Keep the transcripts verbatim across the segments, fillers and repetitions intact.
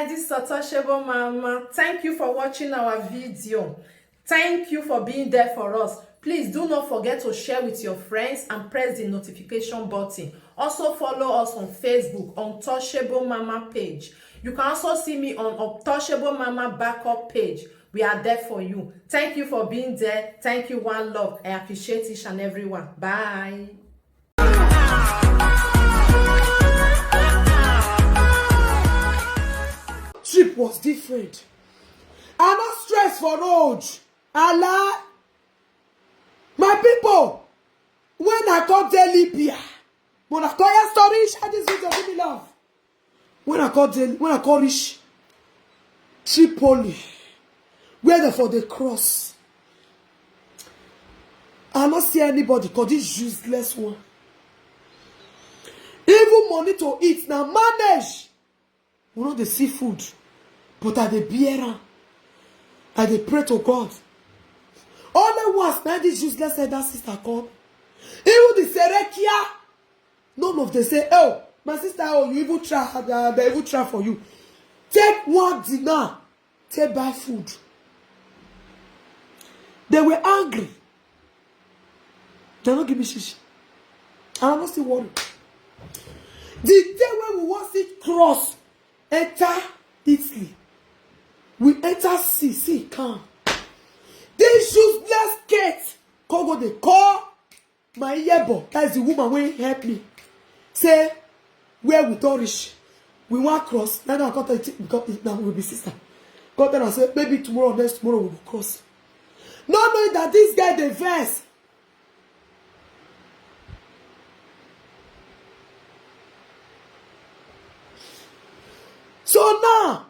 This is Untouchable Mama. Thank you for watching our video. Thank you for being there for us. Please do not forget to share with your friends and press the notification button. Also follow us on Facebook, Untouchable Mama page. You can also see me on Untouchable Mama backup page. We are there for you. Thank you for being there. Thank you, one love. I appreciate each and every one. Bye. Trip was different. I no stress for road. Allah, my people, when I come dey Libya, when I come here story, share this video, give me love. When I come dey, when I come reach Tripoli, where they for the cross, I no see anybody cause this useless one. Even money to eat na manage. We no dey see food, but I dey bear am. I dey pray to God. Only once na this useless elder sister come. Even the Serekia, none of them say, "Oh, my sister, oh, you even try, uh, they even try for you." Take one dinar, take buy food. They were angry. They no give me shishi. And I no still worry. The day when we wan see cross enter Italy, we enter sea, sea calm. This useless Kate come go dey call my yebo, that is the woman wey help me, say where we don reach, we wan cross. Now, now I come tell you, because now we be sister. Come tell am say maybe tomorrow or next tomorrow we go cross. Not knowing that this guy dey vex. So now,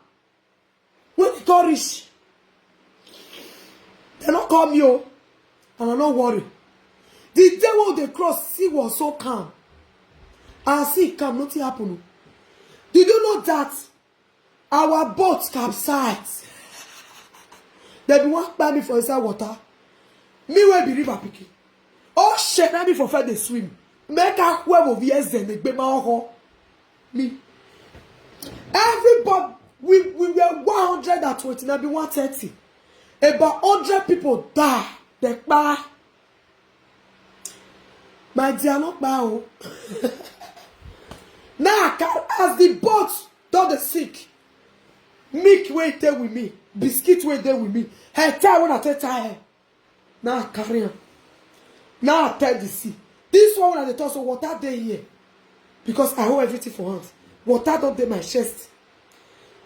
when e come reach, dem no call me o, and I no worry. The day wey we dey cross, sea was so calm. As sea calm, nothing happen o. Did you know that our boat capsize? Dem bin wan kpai me for inside water. Me wey be river pikin. Oh shit, na me for first dey swim. Make I wear wo vie eze na egbe ma oho. Me. Everybody, we, we were one hundred and twenty, now be one thirty. About hundred people die. They kpai. My dear, not kpai o. Now, I can, as the boat don dey sink, milk wey dey with me, biscuit wey dey with me, hair tie wey I take tie hair. Now I carry am. Now I tell the sea. This one wey I dey talk so, water dey here. Because I hold everything for hand. Water don dey my chest.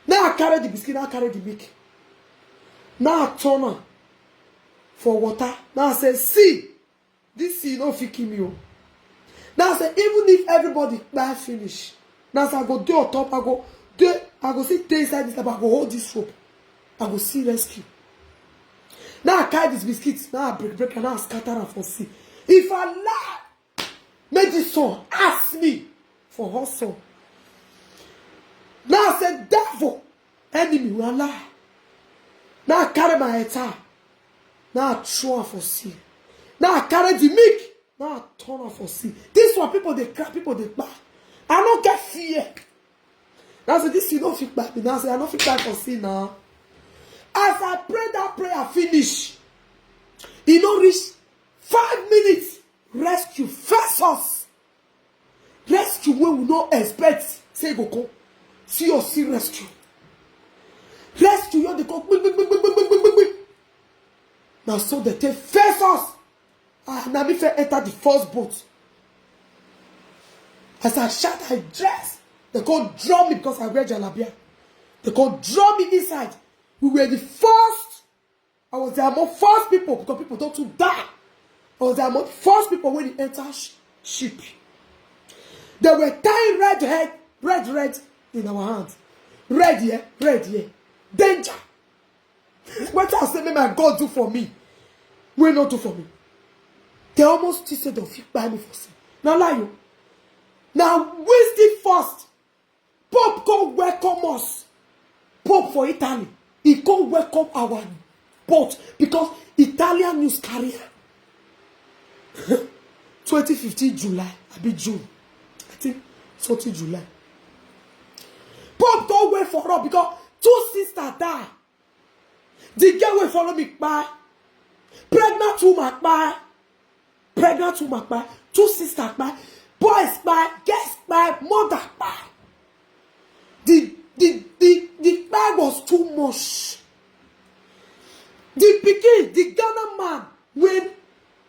Now I carry the biscuit, now I carry the milk. Now I turn am for water. Now I say, "See, this sea no fit kill me o." Now I say, even if everybody kpai finish, now as I go dey on top, I go dey, I go still dey inside this lab, I go hold this rope. I go see rescue. Now I carry this biscuit, now I break, break, and now I scatter am for sea. If I lie, make this sun ask me for hot sun. Now I say, "Devil, enemy, we are lie." Now I carry my guitar. Now I throw am for sea. Now I carry the milk. Now I turn am for sea. This one, people dey cry, people dey kpai. I no get fear. Now I say, "This thing no fit kpai me." Now I say, "I no fit kpai for sea now." As I pray that prayer finish, e no reach five minutes, rescue face us. Rescue wey we no expect say e go come. See your, see rescue. Rescue, you dey come, gbi, gbi, gbi. Na so they take face us. Ah, na me fit enter the first boat. As I shout, I dress. They come draw me because I wear jalabia. They come draw me inside. We were the first. I was the among first people, because people don too die. I was the among first people when they enter sh- ship. They were tying red head, red, red in our hands. Red here, red here. Danger. What I say, make my God do for me, wey no do for me. They almost still say they fit kpai me for sea. Na lie o. Now we still first. Pope come welcome us. Pope for Italy. He come welcome our boat because Italian news carrier. Twenty fifteen July, abi June. I think something July. Pope come wait for road because two sisters die. The girl wey follow me kpai, pregnant woman kpai, pregnant woman kpai, two sisters kpai, boys kpai, girls kpai, mother kpai. The the the the kpai was too much. The pikin, the Ghana man, when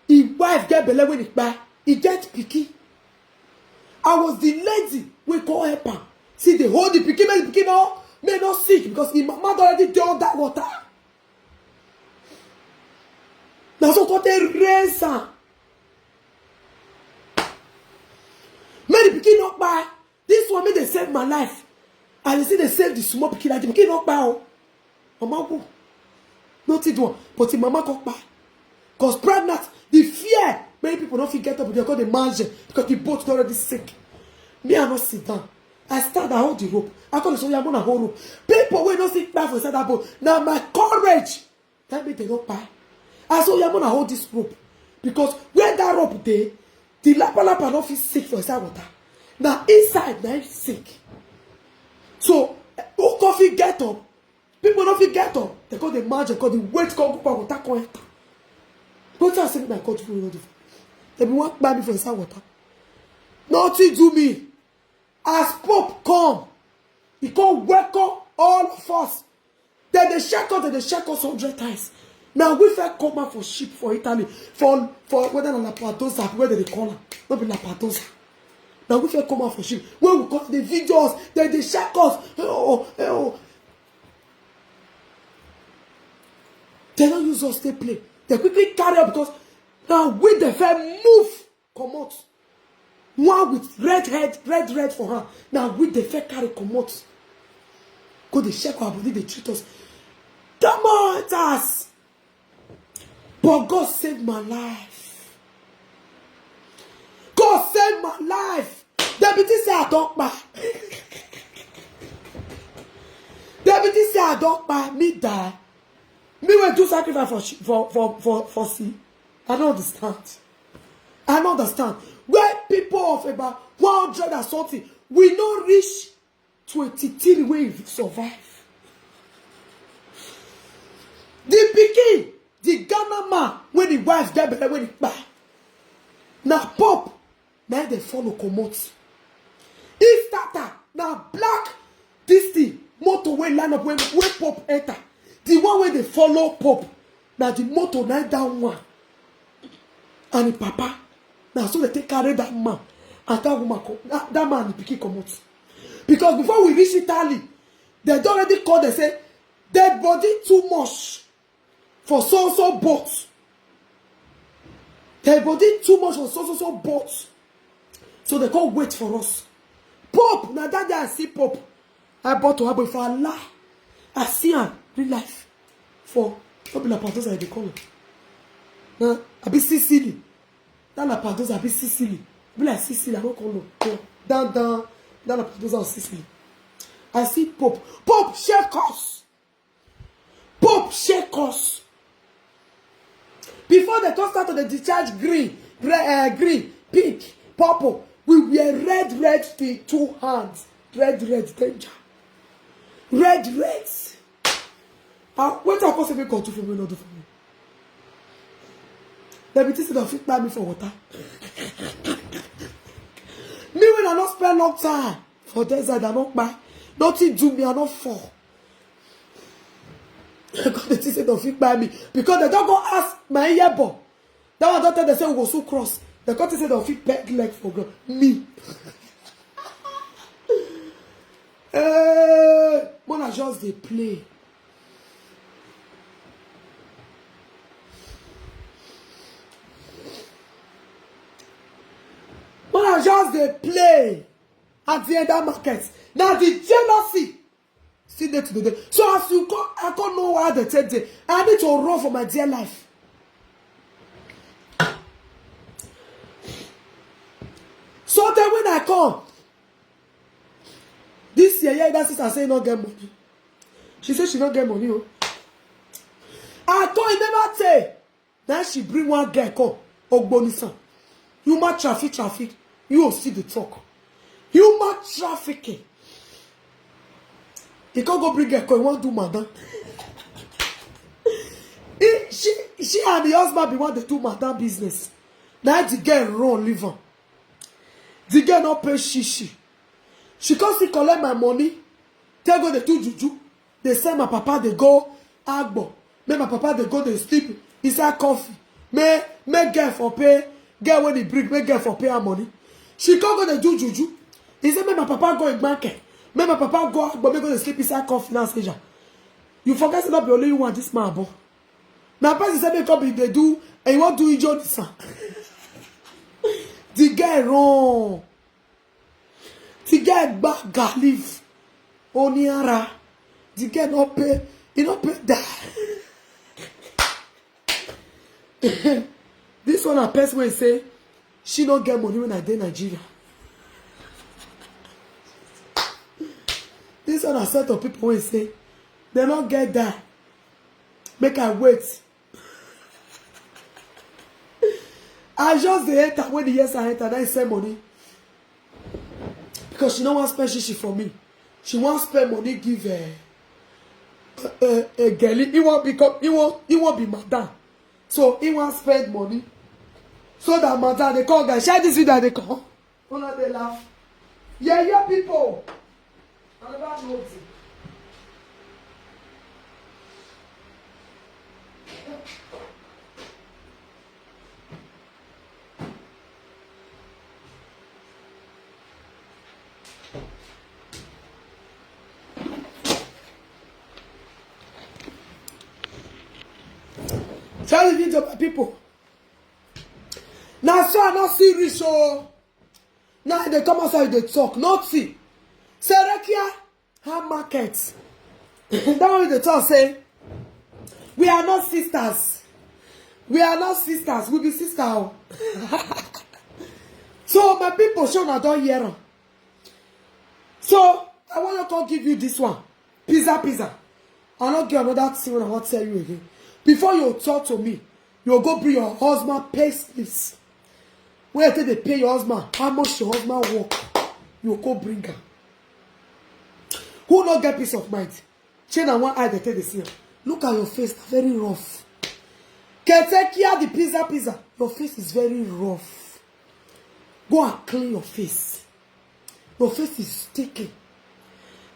his wife get belle, when he kpai, he get pikin. I was the lady wey go help am. See, dey hold the pikin, make the pikin no, make no sick because his mama don already dey under water. Na so come take raise am. Make the pikin no kpai. This one make dey save my life. And you see, dey save the small pikin, like the pikin no kpai o. Mama wo. Nothing do am. But him mama come kpai. Cause pregnant, the fear, many people no fit get up, they call the mansion because the boat don already sink. Me, I no sit down. I stand, I hold the rope. I call the soldier, "Mona, hold rope." People wey no see kpai for inside that boat. Now my courage. That make they no kpai. I say, "Oya, mona, hold this rope." Because where that rope dey, the lapa lapa no fit sink for inside water. Na inside na im sink. So, who come fit get up? People no fit get up. They call the magic, call the weight, call go water, come enter. Wetin I say make my God do for me? They be wan kpai me for inside water. Nothing do me. As Pope come, he come welcome all of us. Then they check us, then they check us hundred times. Now we fit come out for ship for Italy, for for whether na Lampedusa, where they dey call am, no be Lampedusa. Now we fit come out for ship. When we come, they video us, then they check us. Eh, oh, eh, oh. They don't use us, they play. They quickly carry up because now we dey first move comot. One with red head, red red for hand. Now we dey first carry comot. Go dey check our body, dey treat us. Come on, us. But God save my life. God save my life. They be think say I don kpai. They be think say I don kpai. Me die. Me wey do sacrifice for shi- for for for for sea. I don't understand. I don't understand. Where people of about one hundred and something, we no reach twenty-three wey survive. The pikin, the Ghana man, when the wife get belle, when he kpai, na Pope na they follow comot. He start am, na black this thing, motor wey line up when when Pope enter. The one wey dey follow Pope, na the motor na that one. And the papa, na so they take carry that man and that woman come. That, that man and the pikin comot. Because before we reach Italy, they don already call, they say, "Dead body too much for so so boat. Dead body too much for so so so boat." So they come wait for us. Pope, na that day I see Pope. I bought to Abo for Allah. I see am real life. For no be Lampedusa I dey call am. Na I be Sicily. That Lampedusa be Sicily. Be like Sicily, I no call am. Yeah. Down down. That Lampedusa of Sicily. I see Pope. Pope shake us. Pope shake us. Before they come start to dey discharge green, red, uh, green, pink, purple, we wear red, red thing, two hands, red, red, danger, red, red. Ah, wetin I come say make God do for me, no do for me? They be think say they fit kpai me for water. Me when I no spend long time for desert, I no kpai. Nothing do me, I no fall. They come dey think say they fit kpai me because they don go ask my earball. That one don tell them say we go soon cross. They come think say they fit peg leg for ground. Me. Eh, mona just dey play. Mona just dey play. At the end, that market, na the jealousy still dey to the day. So as you come, I come know why they take dey. I need to run for my dear life. So then when I come, this year, yeah, that sister say no get money. She say she no get money. Oh, I come, e never tey. Now she bring one girl come, Ogbonisan. Human traffic, traffic. You will see the talk. Human trafficking. He can't go bring a coin, want do madam. He, she, she and the husband be want to do madam business. Now the girl run, leave her. The girl not pay shishi. She come still collect my money. Tell go dey do juju. Dey send my papa dey go agbo. Make my papa dey go dey sleep inside coffin. Make, make girl for pay. Girl wey dey bring, make girl for pay her money. She come go dey do juju. He say make my papa go in market. Make my papa go agbo, make go dey sleep inside coffin now, Seja. You forget say no be only you want this man, boy. Na person say make come be dey do, and you wan do ijo this one. The guy run. The guy gbaga leave. Oniara. The guy no pay. He no pay that. This one na person wey say she no get money when I dey Nigeria. This one na set of people wey say they no get that. Make I wait. I just dey enter when the years I enter, then send money. Because she no wan spend shishi for me. She wan spend money give a, a, a girl. He won't become, he won't, he won't be madam. So he wan spend money. So that madam, they call guys. Share this video, they call. Una dey laugh. Yeah, yeah, people. I never know this. Tell the video, my people. Now, so I not see rich, oh. Now they come outside, they talk. Nothing. Serekia, her market. That one they talk say, we are not sisters. We are not sisters. We be sister, oh. So my people, show una don hear am. So I want to come give you this one. Pizza, pizza. I no get another thing wey I wan tell you again. Before you talk to me, you go bring your husband pay slips. Where you take dey pay your husband? How much your husband work? You go bring am. Who no get peace of mind? Shey na one eye dey take dey see am. Look at your face, na very rough. Ketekia the pizza, pizza. Your face is very rough. Go and clean your face. Your face is sticky.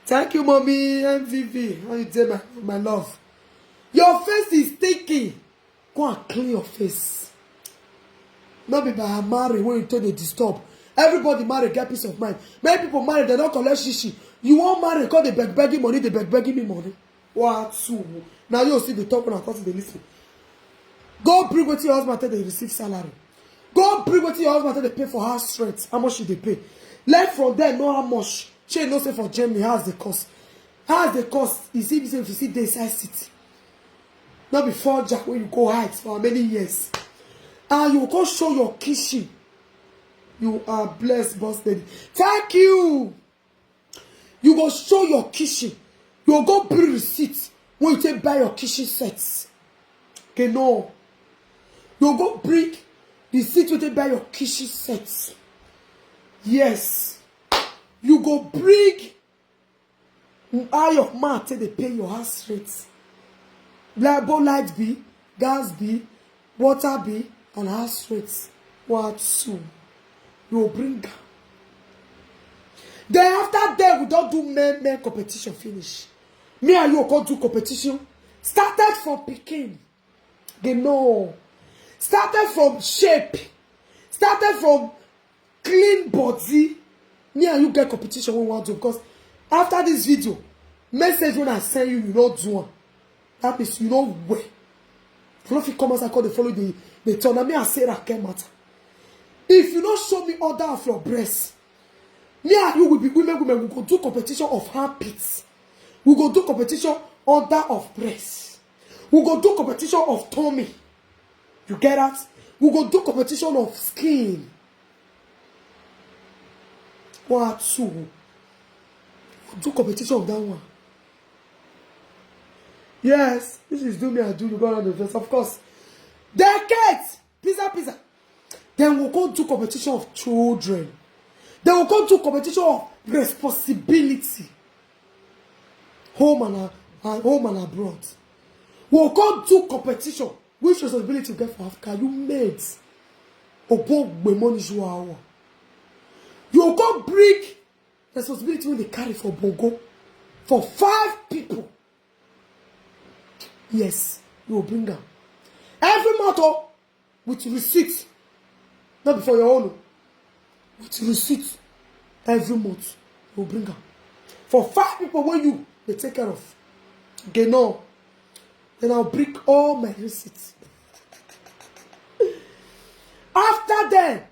Thank you, mommy M V V. How you dey, my, my love? Your face is sticky. Go and clean your face. No be by her marry when you take dey disturb. Everybody marry get peace of mind. Many people marry, they don't collect shishi. You won't marry, call the beg begging money, the beg begging me money. What two? Now you see the talk when I talk to the listen. Go bring wetin your husband take dey receive salary. Go bring wetin your husband take dey pay for house rent. How much you dey pay? Learn from there, know how much. Shey you know say for Germany, house dey cost. House dey cost. You see, if you see dey inside city. No be four jack wey you go hide for how many years. And you go show your kitchen. You are blessed, boss lady. Thank you. You go show your kitchen. You go bring receipt when you take buy your kitchen sets. Okay, no. You go bring receipt when you take buy your kitchen sets. Yes. You go bring how your man take dey pay your house rent. Like both light bill, gas bill, water bill, and house rent. What two? You go bring am. Then after that, we don do men, men competition finish. Me and you go do competition. Started from pikin. They know. Started from shape. Started from clean body. Me and you get competition wey we wan do, because after this video, message wey I send you, you no do am. That means you no well. You no fit come outside, come dey follow the, the turn. Na me and Sarah get matter. If you no show me under of your breast, me and you will be women, women. We go do competition of armpits. We go do competition under of breast. We go do competition of tummy. You get that? We go do competition of skin. One, two. We do competition of that one. Yes, this is do me, I do you, go around the fence, of course. Decades, pizza, pizza. Then we go do competition of children. Then we go do competition of responsibility. home and, uh, and home and abroad. We go come do competition. Which responsibility you get for Africa? You made Ogogbe money you are. You go bring responsibility wey dey carry for Bongo for five people. Yes, you go bring am. Every month o, with receipt. No be for your own o. With receipt. Every month, you go bring am. For five people wey you dey take care of. Okay, no. Then I'll bring all my receipts. After then,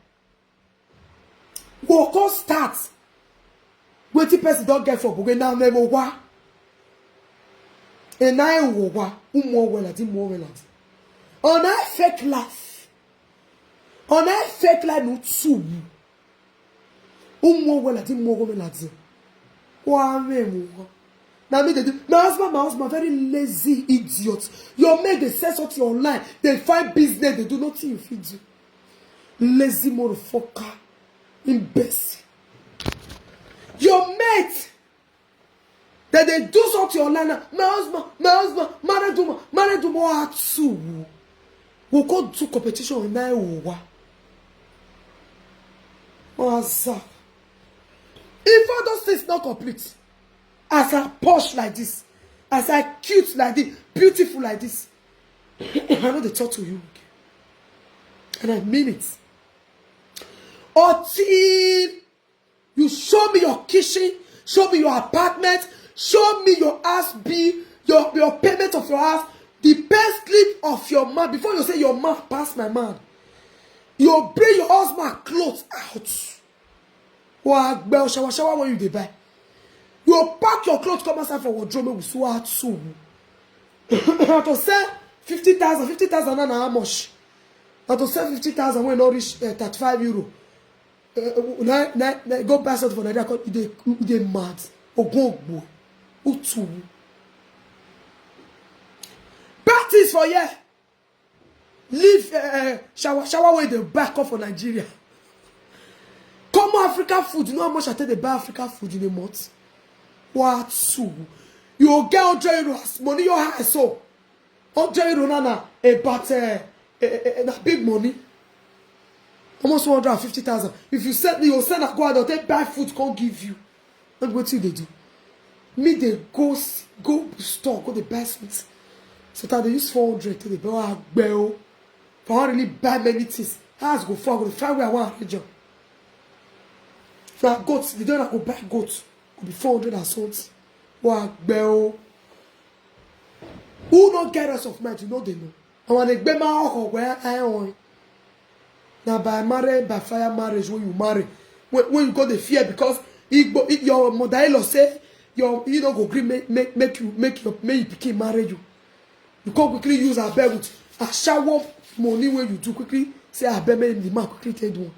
we go start. Wetin person don get for Bongo na me mo wa. E na e wo wa. Umo wela di mo wela di. On a fake life. On a fake life no too. Umo wela di mo wela di. Wa me mo wa. Na me dey do. My husband, my husband, very lazy idiot. Your mate dey sell something online. Dey find business, dey do nothing you fit do. Lazy motherfucker. Imbecile. Your mate, they dey do something online now. My husband, my husband, married woman, married woman, are two. We go do competition in nine oh one. What's up? If all those things not complete, as I posh like this, as I cute like this, beautiful like this, I know they talk to you. And I mean it. Until you show me your kitchen, show me your apartment, show me your house bill, your, your payment of your house, the pay slip of your man. Before you say your man pass my man, you bring your husband clothes out. Wa gbe o, shower, shower when you dey buy. You pack your clothes, come outside for wardrobe, make we sew out soon. Na to sell fifty thousand, fifty thousand na, na how much? Na to sell fifty thousand wey no reach, eh, thirty-five euro. Eh, eh, na, na, na, go buy something for Nigeria, come, e dey, e dey mad. Ogun ogbo. Utu. Bad things for here. Leave, eh, eh, shower, shower wey dey buy come for Nigeria. Common African food, you know how much I take dey buy African food in a month? What? You go get hundred euro as money your high so. Hundred euro na, na about, eh, eh, eh, eh, na big money. Almost one hundred and fifty thousand. If you send, you send a go out, they'll take buy food, can't give you. Look what you they do. Me, they go s-, go store, go they buy sweets. So that they use four hundred to the buy bell. For I really buy many things. House go for, go find where I want region. So I got, they don't go buy goat. Go be four hundred and something. Wa bell. Who no get rest of mind, you know they know. And when they be my uncle, where I on. Now by marriage, by fire marriage, when you marry, when, when you go the fear because Igbo, I-, your mother-in-law say your, you know, go gree make, make, make you, make your, make you pikin marry you. You come quickly use her bed with a shower money when you do quickly say her bed make the man quickly take one.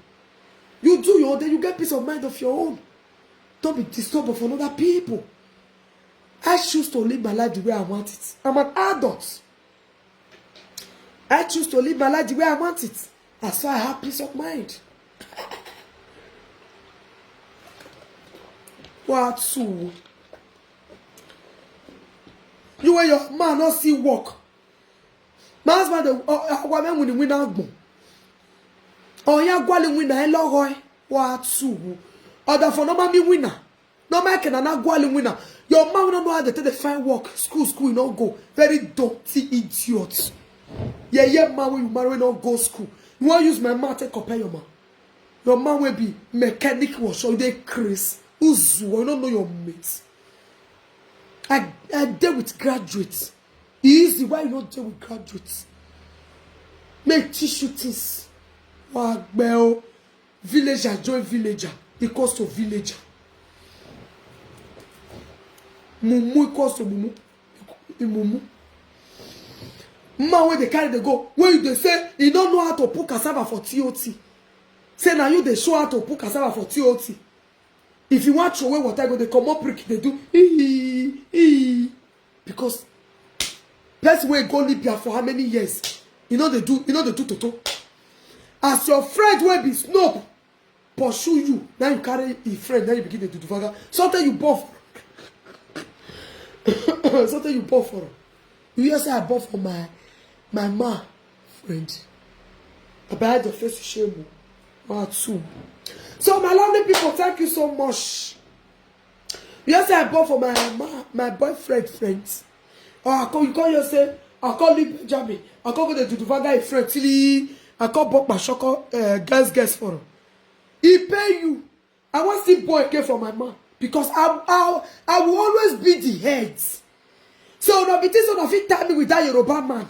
You do your own, then you get peace of mind of your own. Don't be disturbed for other people. I choose to live my life the way I want it. I'm an adult. I choose to live my life the way I want it. That's why I have peace of mind. What so? You and your man not see work. My husband, the, uh, uh, women winning winner. Oh, yeah, gwali winner, hello, boy. What so? Other for no mommy winner. No man can na gwali winner. Your man will not know how they take the fine work. School, school, you not go. Very dirty idiot. Yeah, yeah, man, when you marry, not go school. You want use my man to compare your man. Your man will be mechanic was so they Chris. Uzu, you don't know your mates. I, I deal with graduates. Easy, why you not deal with graduates? Make tissue things. Wa gbẹ o. Villager join villager equals to villager. Mumu equals to mumu. Mumu. Man wey dey carry dey go, wey you dey say e no know how to put cassava for T O T. Say na you dey show how to put cassava for T O T. If you wan throw away water, go dey comot brick, dey do ee, ee. Because person wey go Libya for how many years, e no dey do, e no dey do toto. As your friend wey be snob pursue you, now you carry your friend, now you begin dey do duvaga. Sometimes you born for, Something you bought for. You hear say I bought for my my ma friend. Abeg hide your face, shame o. Wa too. So my lovely people, thank you so much. You hear say I bought for my ma, my boyfriend friend. Or I call you call you say I call leave Benjamin. I call go the Duduvaga friend till he, I call bought my shoko uh, guest guest for him. He pay you. I wan see boy came from my man because I I I will always be the head. So una be this una fit tie me with that Yoruba man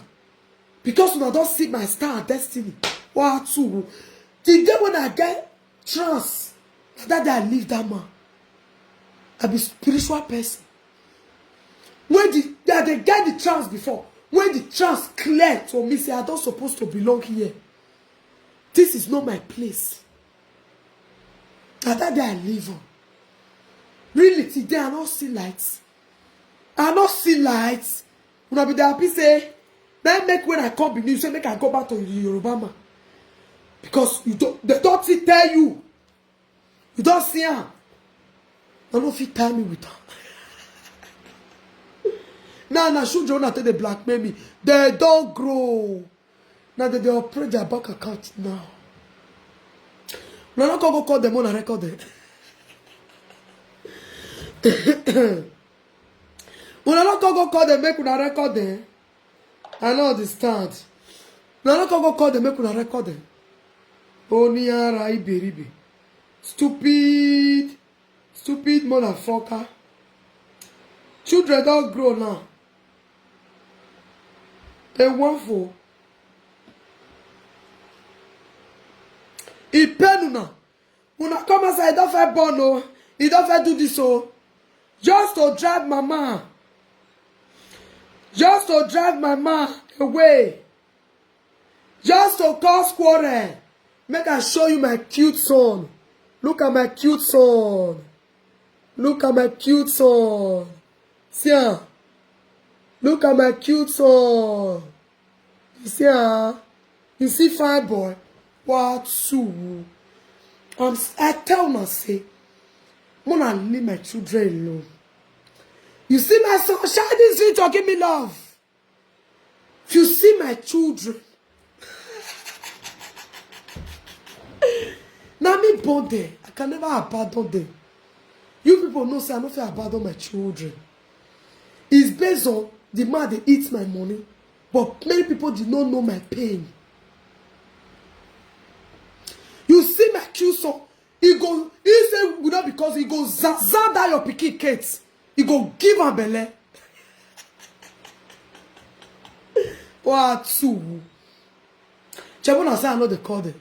because una don see my star and destiny. Wa too. The day when I get trance, na that day I leave that man. I be spiritual person. When the I dey get the trance before, when the trance clear to me say I don suppose to belong here. This is not my place. Na that day I leave am. Really, today I no see light. I no see light. Una be dey happy say na make when I come Benin say make I go back to the Yoruba man because you don they don still tell you. You don see am. I no fit tie me with am. Now na children una take dey blackmail me. They don grow. Now they dey operate their bank account now. Una no come go call them on a record there. Una no come go call them make una record there. I no understand. Una no come go call them make una record them. Oniara iberibe. Stupid, stupid motherfucker. Children don grow now. They want for. E pain una. Una come outside, e don first born o. E don first do this o. Just to drive mama. Just to drive mama away. Just to cause quarrel. Make I show you my cute son. Look at my cute son. Look at my cute son. See am. Look at my cute son. You see am. You see fine boy. Wa too. I'm, I tell una say, una leave my children alone. You see my son, shine this video, give me love. If you see my children, na me born them. I can never abandon them. You people know say I no fit abandon my children. It's based on the man dey eat my money, but many people did not know my pain. You see my cute son, he go he say without because he go zaza that your pikin Kate, he go give am belle. Wa too. Shebuna say I no dey call them.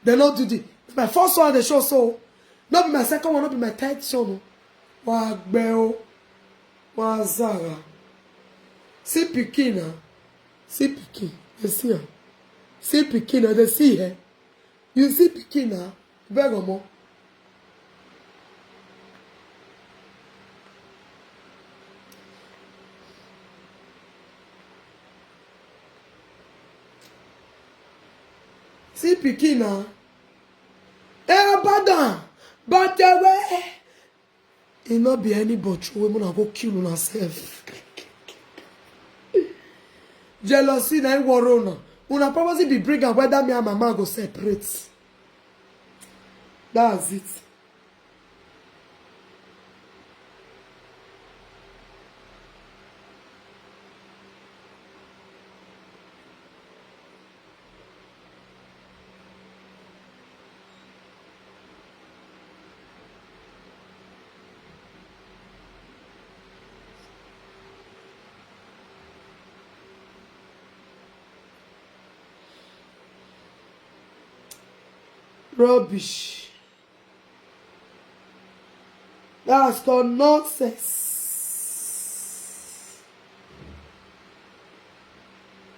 They no do the my first one dey show so. No be my second one, no be my third son o. Wa gbe o. Wa zara. See pikin na. See pikin. They see am. See pikin na. They see her. You see pikin na. Beg omo. See pikin na. Eh, Abadan, but the way e no be any but wey una go kill una sef. Jealousy na im worry una. Una probably be bring am whether me and my man go separate. That's it. Rubbish. That's called nonsense.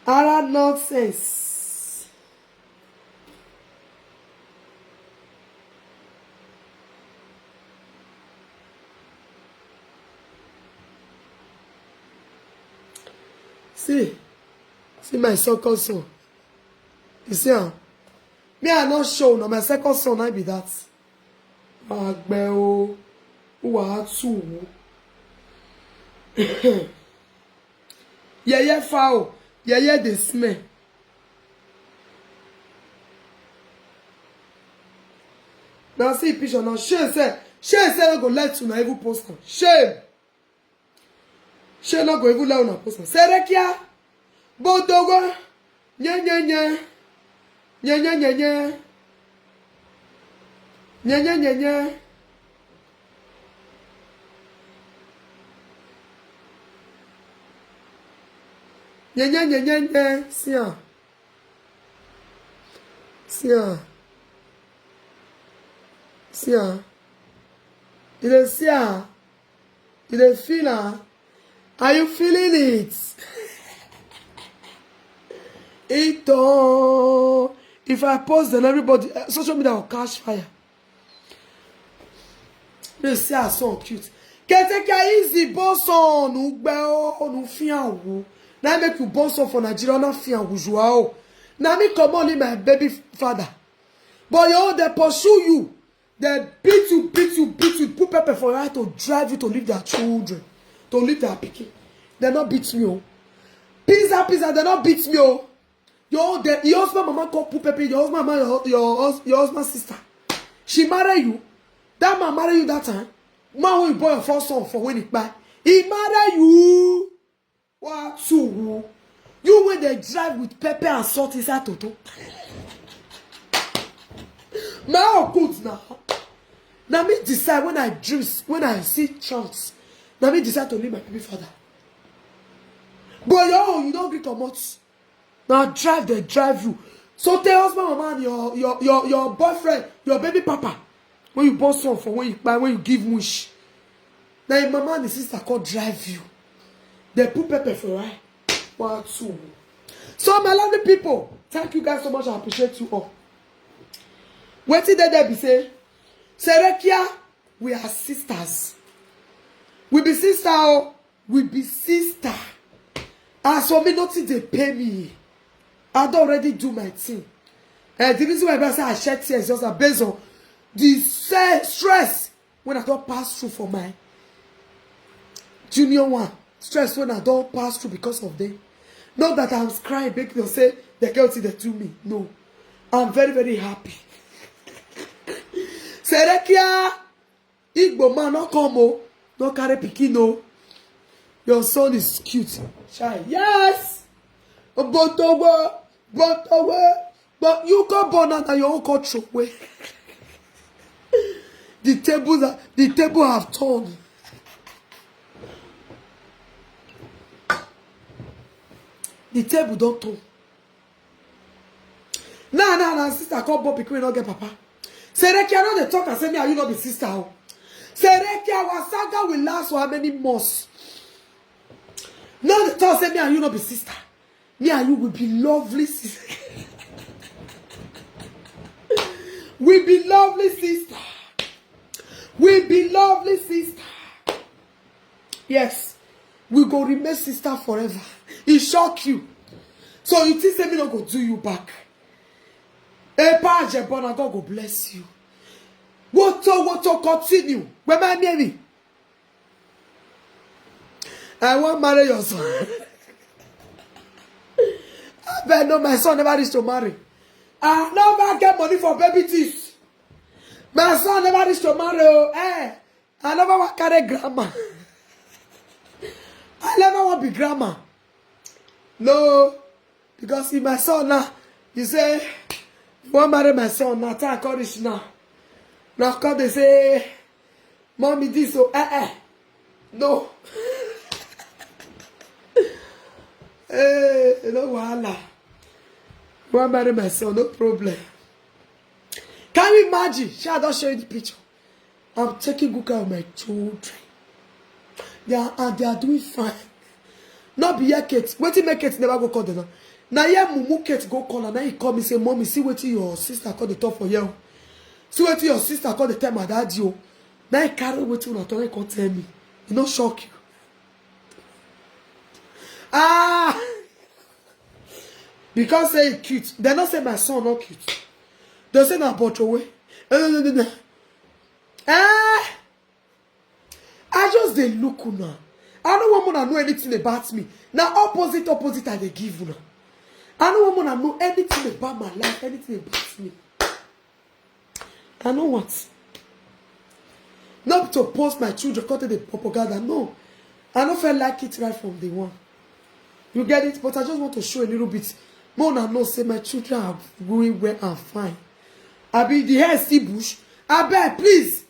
Ara nonsense. See, see my second son. You see am? Me, I no show, na my second son, I be that. Agbe o, uwa atu. Yeye fowl, yeye dey smell. Now see picture now. Shame say, shame say no go let una even post am. Shame. Shame no go even let una post am. Serekia, Bodogo, nye nye nye, nye nye nye nye, nye nye nye nye, nye nye nye nye nye. See am, see am, see am. You dey see am? You dey feel am? Are you feeling it? Ito, if I post, then everybody, eh, social media will catch fire. They say I so cute. Ketekia easy, boss on ugbe o, onu fianwu. Now make you boss on for Nigeria, not fianwu, Joao. Now me come only my baby father. But yo, they pursue you. They beat you, beat you, beat you, put pepper for your eye to drive you to leave their children, to leave their pikin. They not beat me, oh. Pizza, pizza, they not beat me, oh. Your, the, your husband mama come put pepper, your husband mama, your, your, hus- your husband sister. She marry you. That man marry you that time. Man when you born your first son for when he buy. He marry you. What two? You when they drive with pepper and salt inside toto. My own good now. Now me decide when I dreams, when I see chance. Now me decide to leave my baby father. But your own, you don't gree comot. Now drive, they drive you. So tell husband, mama, and your your your your boyfriend, your baby papa, when you born son for, when you buy, when you give wish. Now your mama and the sister come drive you. They put pepper for eye. One, two. So my lovely people, thank you guys so much. I appreciate you all. Wetin dey there be say, Serekia, we are sisters. We be sister, oh, we be sister. As for me, nothing they pay me. I don't already do my thing. And the reason why I say I shed tears just based on the se- stress when I don't pass through for my junior one. Stress when I don't pass through because of them. Not that I'm crying, begging to say the girl see the to me. No. I'm very, very happy. Serekia, Igbo man, no come, oh. No carry pikin, no. Your son is cute. Shy. Yes. Botogo, Botogo. But you go born and your own culture way. The tables are, the table have turned. The table don't turn. Now, now, now, sister come born pikin wey no get papa. Serekia no dey talk and say me and you no be sister, oh. Serekia, our saga will last for how many months? No dey talk say me and you no be sister. Me and you will be lovely sister. We be lovely sister. We be lovely sister. Yes, we go remain sister forever. E shock you. So you think say me no go do you back? Epa Ajebona, God go bless you. Woto, woto, continue. Where my baby? I wan marry your son. I bet no, my son never reach to marry. I never get money for baby things. My son never reach to marry. Oh, eh. I never want carry grandma. I never want be grandma. No, because if my son now, you say, you want marry my son now, time come reach now. Now come they say, mommy, this so, eh, eh. No. Eh, no wahala. You want marry my son, no problem. Can you imagine? Shall I don't show you the picture? I'm taking good care of my children. They are, and they are doing fine. Not be here, Kate. Wetin make Kate never go call them now? Now here, Mumu Kate go call her. Now he call me say, "Mommy, see wetin your sister call the top for you. See wetin your sister call the tell my daddy, oh." Now he carry wetin una talk come tell me. E no shock you? Ah, because say he cute, they not say my son not cute. They say na but away. Eh, no, no, no, no. Eh, I just dey look una. I no wan una know anything about me. Na opposite, opposite I dey give una. I no wan una know anything about my life, anything about me. I no want. Not to post my children, come take the propaganda. No. I no feel like it right from day one. You get it? But I just want to show a little bit. More una know say my children are growing well and fine. I be the hair see bush. I beg, please.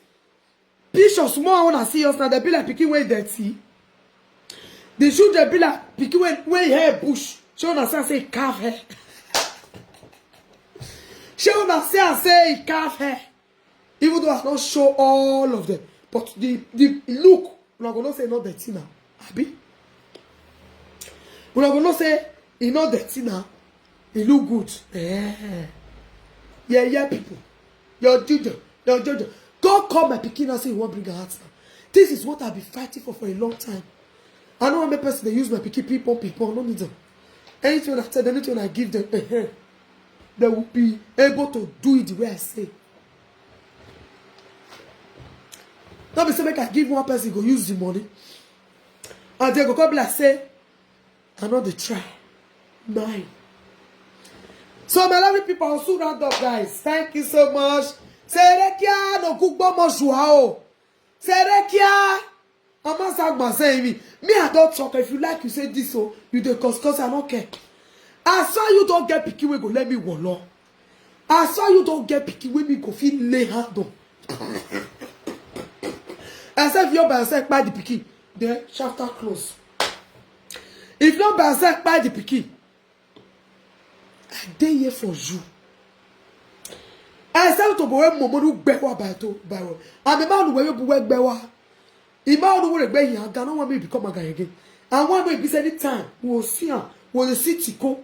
Picture small, I wanna see us now. They be like pikin wey dirty. The children be like pikin wey, wey hair bush. Shey una see say e carve hair. Shey una see I say e carve hair. Even though I don't show all of them, but the the look, una go know say e no dirty now. Abi? Una go know say e no dirty now. E look good. Eh. Yeah, yeah, people. Your children, your children. Go call my pikin and say you wan bring her out now. This is what I've been fighting for for a long time. I no wan make person dey use my pikin ping pong, ping pong. No need them. Anything I tell them, anything I give them, eh, eh, they will be able to do it the way I say. No be say make I give one person go use the money, and they go come be like say I no dey try. Nine. So my lovely people, I'll soon round up, guys. Thank you so much. Serekia no kugbo mo shuao. Serekia. Amasa gbasa me. Me, I don't talk. If you like, you say this, so you dey cause, cause I don't care. I saw you don't get picky, we go let me wallow. I saw you don't get picky, we me go feel lay hand on. I said, if you're by yourself, buy the picky. Then chapter close. If not by yourself, buy the picky. I dey here for you. I said to boy momo no gbewa by to by. I'm a man who will be gbewa. Ima no will be here. Gano want me become a guy again. And one way be say anytime we will see her, we will see Tico.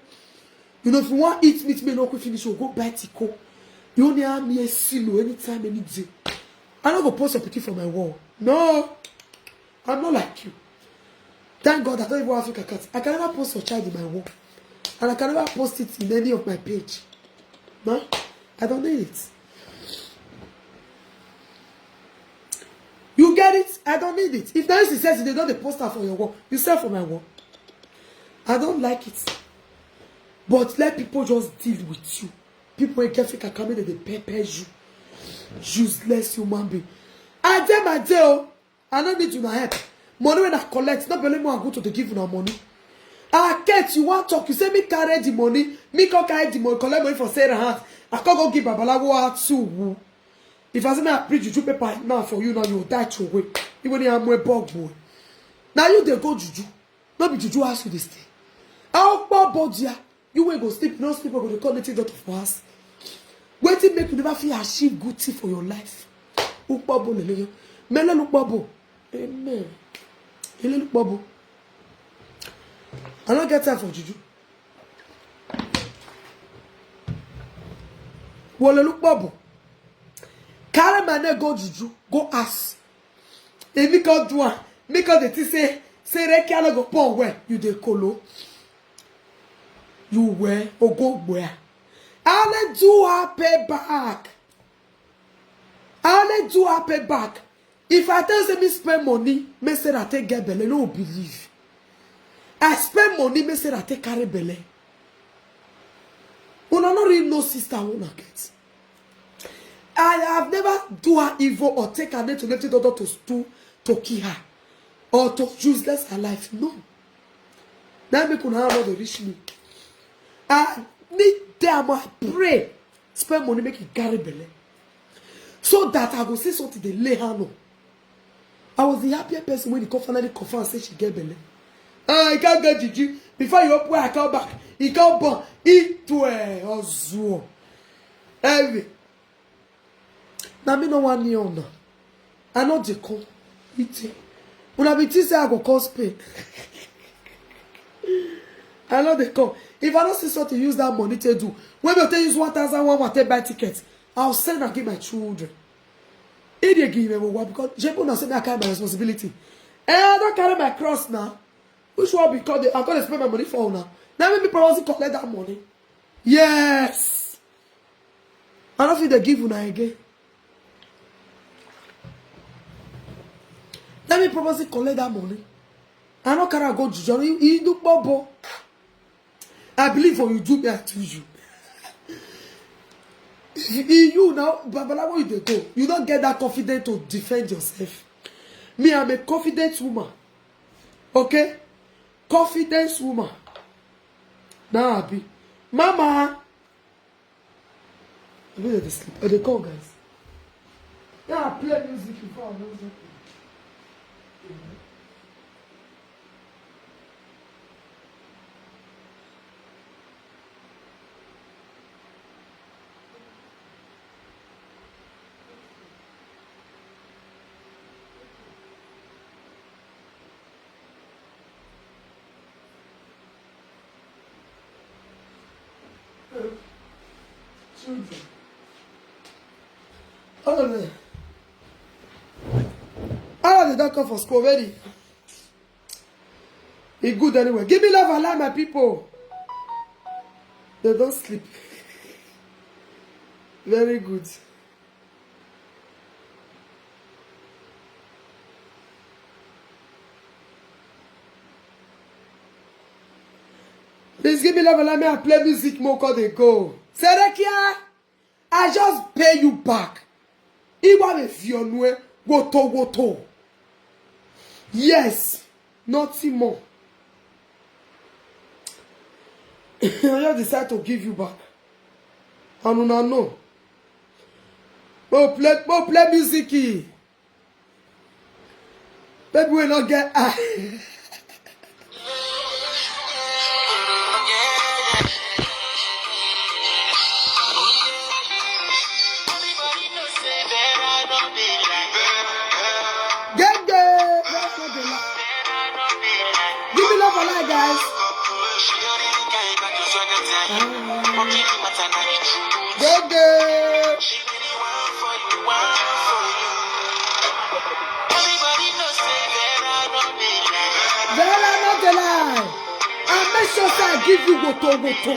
You know, if you want eat meat, me no quick finish, we'll go buy Tico. You only have me a silo anytime, any day. I no go post a picture for my wall. No, I'm not like you. Thank God I don't even have Africa cat. I can never post your child in my wall. And I can never post it in any of my page. No, I don't need it. You get it? I don't need it. If there is says they don't dey post am for your wall, you sell for my wall. I don't like it. But let people just deal with you. People wey get fake account, make dem dey pepper you. Useless human being. I dey my day o. I no need una help. Money when I collect, no be only me I go to dey give una money. Ah, Kate, you wan talk? You say me carry the money, me come carry the money, collect money for Sarah hand. I come go give Babalawo out to who? If I say me I print juju paper now for you now, you will die to away. Even if I'm a bog boy. Now you dey go juju. No be juju house you dey stay. How poor body ah? You wey go sleep, no sleep, go dey call native daughter for house. Wetin make you never fit achieve good thing for your life? Ukpobo leleyo. Mele lukpobo. Amen. Ele lukpobo. I no get time for juju. Wole lukpobo. Carry my name go juju, go ask. If me come do am, me come dey think say, say Rekia no go born well. You dey kolo. You were ogo gbua. I only do her pay back. I only do her pay back. If I tell you say me spend money, me say I take get belle, no believe. I spend money, me say I take carry belle. Una no really know sister una get. I have never do her evil or take her name to left daughter to stool to kill her or to useless her life. No. Now make una no dey reach me. I need them, I pray. Spend money, make it carry belle. So that I go see something they lay hand on. I was the happiest person when he come finally confirm say she get belle. Ah, I can't get juju. Before you open, I come back. He come born. He too eh, ozuo. Anyway. Now me no one near now. I know they come. Ite. Una be think say I go call Spain. I know they come. If I don't see something use that money to do, when they use one thousand one, take buy tickets, I'll send and give my children. If they give me one, because Jebu now say me I carry my responsibility. And I don't carry my cross now. Which one? Because they, I gotta spend my money for now. Now make me promise to collect that money. Yes. I don't feel they give una again. Let me promise to collect that money. I no carry am go juju. You, you do bobo. I believe for you do me, I do you. If you now, Babalawo, you dey go. You don't get that confidence to defend yourself. Me, I'm a confident woman. Okay? Confidence woman. Now I be. Mama. I know they sleep. Are they call, guys? Yeah, I play music before I know something. Children. All of them. All of the doctor for school already. E good anyway. Give me love and light, my people. They don't sleep. Very good. Please give me love and light. Me, I play music more cause they go. Serekia, I just pay you back. Iwa me fionwe woto woto. Yes, nothing more. I just decide to give you back. And una know. Go play, go play music. Baby, we not get eye. Gege, that's not the lie. Give me love for life, guys. Gege. Vera no dey lie. I make sure say I give you woto woto.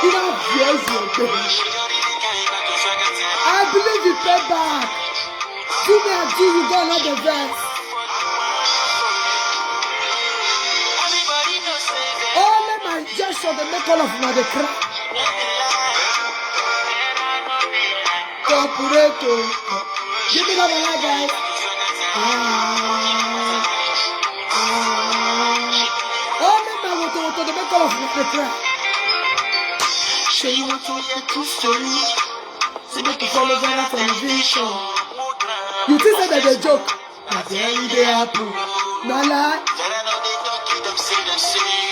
You know, yes, yes, baby. I believe you pay back. Do me and do you, God, not the best. Only my gesture, they make all of una dey cry. Corporato. Give me love and light, guys. Ah, ah. Only my woto woto, they make all of una dey cry. Shey you want to hear true story? Say make you follow Vera television. You think say that they joke? Na there e dey happen. Na lie.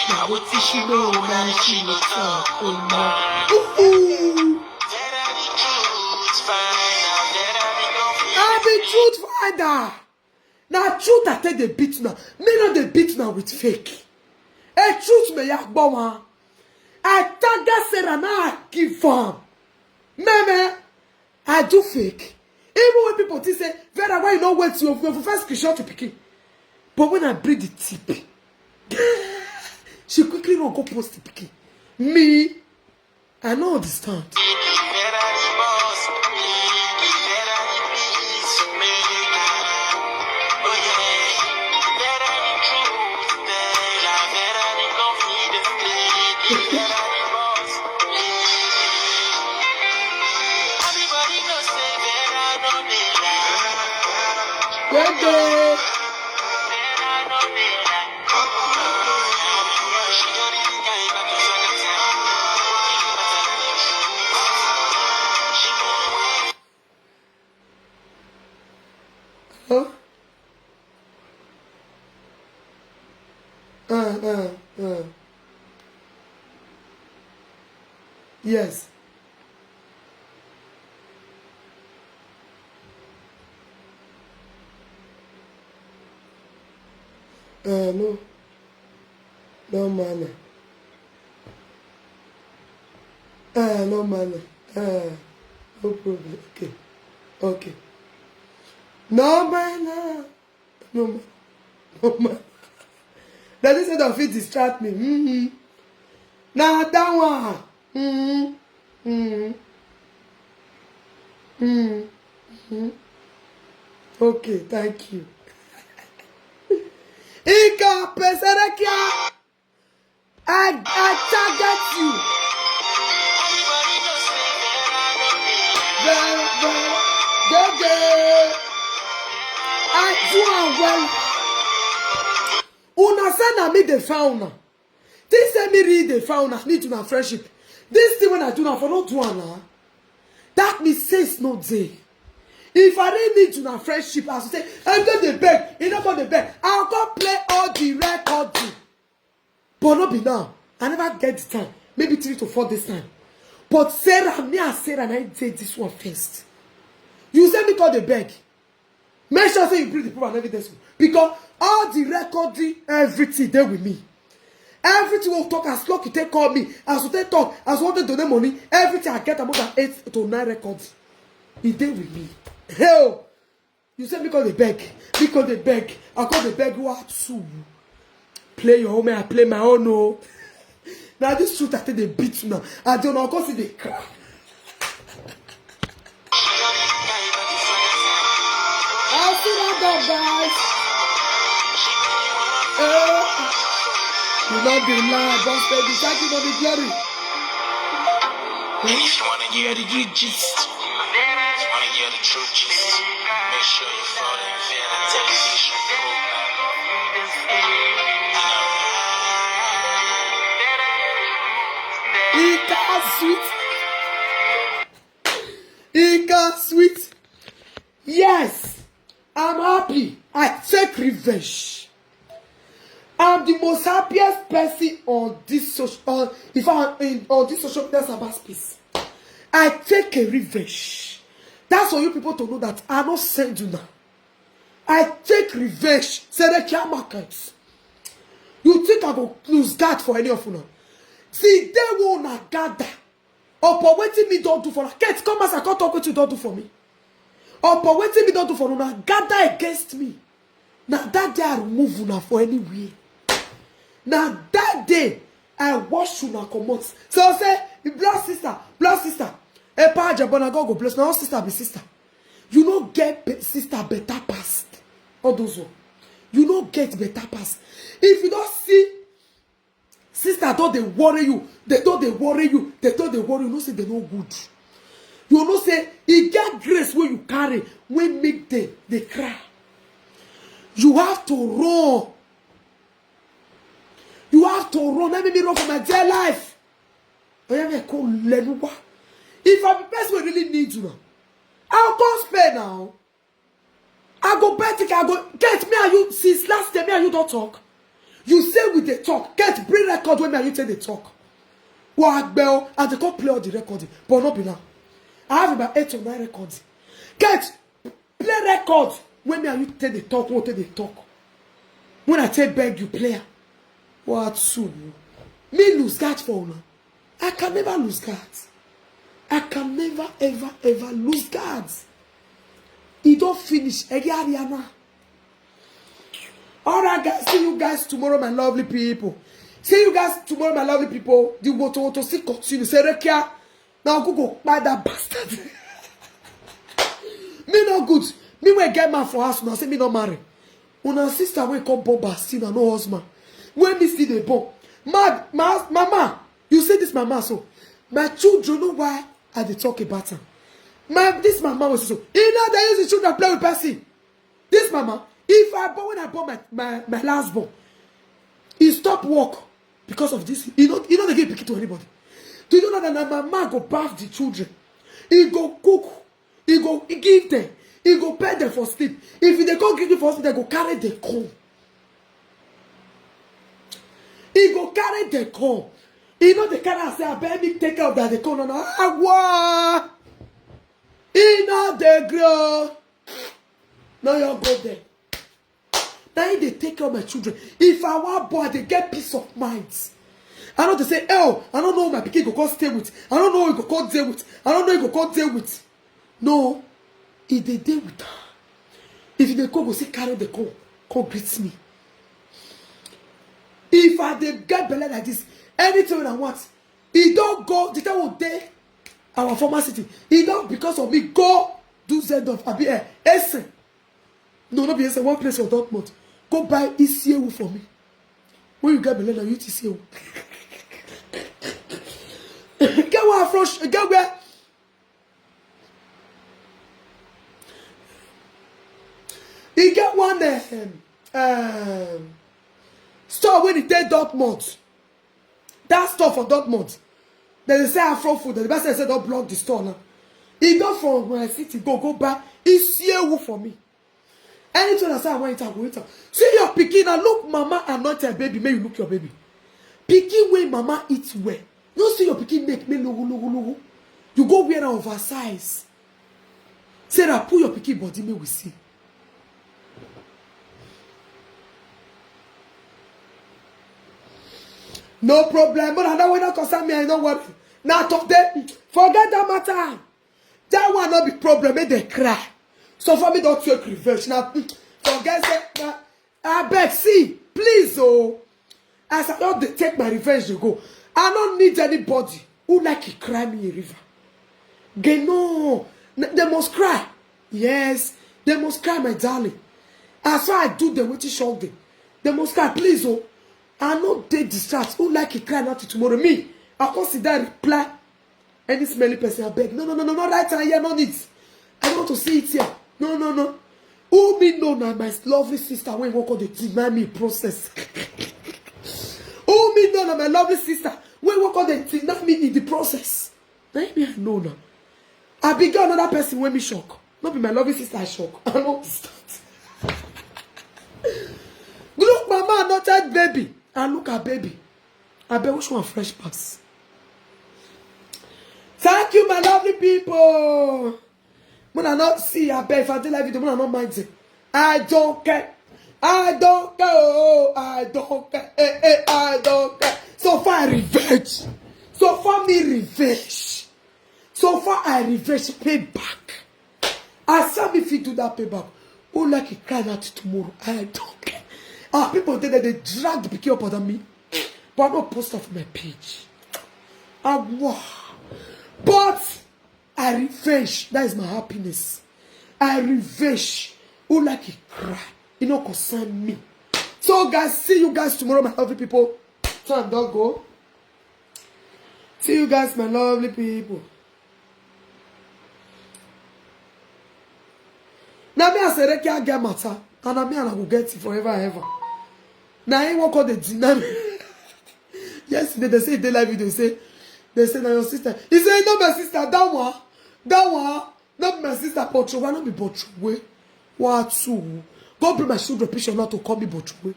Na wetin she know, na she no talk. Oh no. Ooh. I be truth finder. Na truth I take dey beat una. Me no dey beat una with fake. A truth me ya gbo wan. I tag Sarah, na I give am. Me, me, I do fake. Even when people think say, "Vera, why you no wait your, your first screenshot to pikin?" But when I bring the tip, she quickly run go post the pikin. Me, I no understand. Gege. Hello? Uh, uh, uh. Yes. Uh, no. No manner. Uh, no manner. Uh, no problem. Okay. Okay. No manner. No manner. No manner. That is how fit distract me. Mm-hmm. Now that one. Mm-hmm. Mm-hmm. Mm-hmm. Okay, thank you. Ika Peserekia, I, I target you. Very, very, very, very. I do am well. Una say na me dey found now. This say me really dey found now. Need una friendship. This thing when I do now for no do am now. That means sense no dey. If I really need una friendship, as you say, I go dey beg, you no go dey beg. I'll go play all the recording. But no be now. I never get the time. Maybe three to four days time. But Sarah, me and Sarah, I did this one first. You say me call the beg. Make sure say you bring the proof and evidence, because all the recording, everything dey with me. Everything will talk as lucky take call me, as we take talk, as we take donate money, everything I get about that eight to nine records. E dey with me. Hell, you say because they beg, because they beg, I call the beg what too. Play your own, I play my own. Oh, now this truth I think they beat you now. I don't know, cause they cry. I see that dog, guys. Eh, you not be lie, boss baby. Thank you for the glory. If you wanna hear the good gist, if you wanna hear the true gist, make sure you follow the Vela Television program. Ika sweet. Ika sweet. Yes, I'm happy. I take revenge. I'm the most happiest person on this social, on, in fact, in, on this social media cyberspace. I take a revenge. That's for you people to know that I no send you now. I take revenge. Serekia market. You think I go lose guard for any of una? See, they won't gather. Upon wetin me don do for una. Kate, come as I come talk wetin you don do for me. Upon wetin me don do for una, gather against me. Na that day I remove una for anywhere. Na that day I wash una comot. So say, blood sister, blood sister. Epa Ajabona, God go bless. Na all sister be sister. You no get be- sister better pass all those one. You no get better pass. If you don see sister don dey worry you, they don dey worry you, they don dey worry you, know say they no good. You know say e get grace wey you carry wey make them dey cry. You have to run. You have to run. Let me run for my dear life. Oya, me call Lenuwa. If I be person wey really need you now, I'll come spend now. I go buy ticket. I go get me and you since last year. Me and you don't talk. You say we dey talk. Get bring record when me and you take the talk. Well, I bell and they come play all the recording, but not be now. I have about eight or nine recording. Get play record when me and you take the talk. What take the talk? When I take beg you, player. What soon? Me lose guard for una. I can never lose guard. I can never, ever, ever lose guard. E don finish. Ege Ariana. All right, guys. See you guys tomorrow, my lovely people. See you guys tomorrow, my lovely people. The woto woto still continue. Say, Rekia, now go go buy that bastard. Me no good. Me wey get man for house now. Say me no marry. Una sister wey come born Bastina, no husband. When me still dey born. Mad, ma, mama, you see this mama so. My children know why I dey talk about am. My, this mama was so. You know they use the children play with person. This mama, if I born, when I born my, my, my last born, he stop work because of this. You know, you know they give pikin to anybody. Do you know that my mama go bath the children? He go cook. He go give them. He go pay them for sleep. If they go give you for sleep, they go carry the come. He go carry the come. He know the carry and say, I beg me take care of that. They come on. Ah, what? He know they grow. Now you go there. Now he dey take care of my children. If I want boy, they get peace of mind. I know they say, oh, I don't know my pikin go come stay with. I don't know who go come deal with. I don't know who go come deal with. No, he dey dey with her. If they go, go see carry the call, come greet me. If I dey get belle like this, anything I want, he don't go. The time will dey our former city. He don't because of me go do Zendorf. I be a Essen. No, not be Essen. One place for Dortmund. Go buy isiewu for me. When you get belle, now you eat isiewu. Get one afro, get where? E get one um, um, store wey dey Dortmund. That store for Dortmund. Dem dey sell afro food. The person say don block the store now. E don from my city go go buy isiewu for me. Anything I say I want it, I go eat am. See your pikin now. Look, mama anoint your baby. Make you look your baby. Pikin wey mama eat well. No see your pikin make me logo logo logo. You go wear am oversize. Sarah, pull your pikin body, make we see. No problem. But I know we don't concern me. I know what. Now today, forget that matter. That one not be problem. Make they cry. So for me, don't take revenge. Now forget say. Abeg, see, please, oh. As I don dey take my revenge dey go, I no need anybody who like to cry me a river. They know. They must cry. Yes, they must cry, my darling. As far I do them wetin shock them, they must cry. Please, oh. I no dey distract. Who like to cry now to tomorrow? Me, I come sit down reply any smelly person, I beg. No, no, no, no, no, right hand here, no need. I don't want to see it here. No, no, no. Who me know now, my lovely sister, when work on the deny me process. Who me know now, my lovely sister, when work on the deny me in the process. Let me know now. I be get another person when me shock. Not be my lovely sister I shock. I don't understand. Look, mama, not that baby. I look at baby. I bet which one fresh pass. Thank you, my lovely people. When I not see, I bet if I did like video, when I not mind it. I don't care. I don't care. Oh, I don't care. Eh, eh, I don't care. So far, revenge. So far, me revenge. So far, I revenge pay back. I said if you do that pay back, who like a cry out tomorrow? I don't care. Our people there, they drag the pikin up under me. But I don't post off my page. I wow. But I revenge. That is my happiness. I revenge. Who like a cry? You know, concern me. So, guys, see you guys tomorrow, my lovely people. Time don't go. See you guys, my lovely people. Now me as a Rekia get matter, and I me and I go get it forever and ever. Now he won't call the deny me. Yesterday they say they live video say they say now your sister. He say no my sister that one, that one, not my sister Botro, why not be Botro way? What two? Go bring my children picture not to call me Botro way.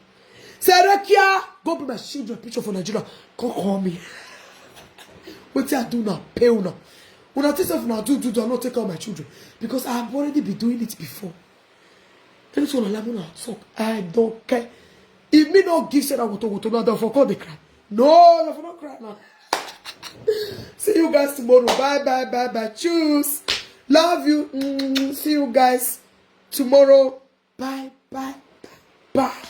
Say Rekia, go bring my children picture for Nigeria. Come call me. What I do now? Pay now. When I tell myself now do do do, I not take out my children because I have already been doing it before. Tell me so Lamuna talk. I don't care. If me not give said I want to go to another for call the cry. No, I for not cry now. See you guys tomorrow. Bye bye bye bye. Choose. Love you. Mm, see you guys tomorrow. Bye bye bye bye.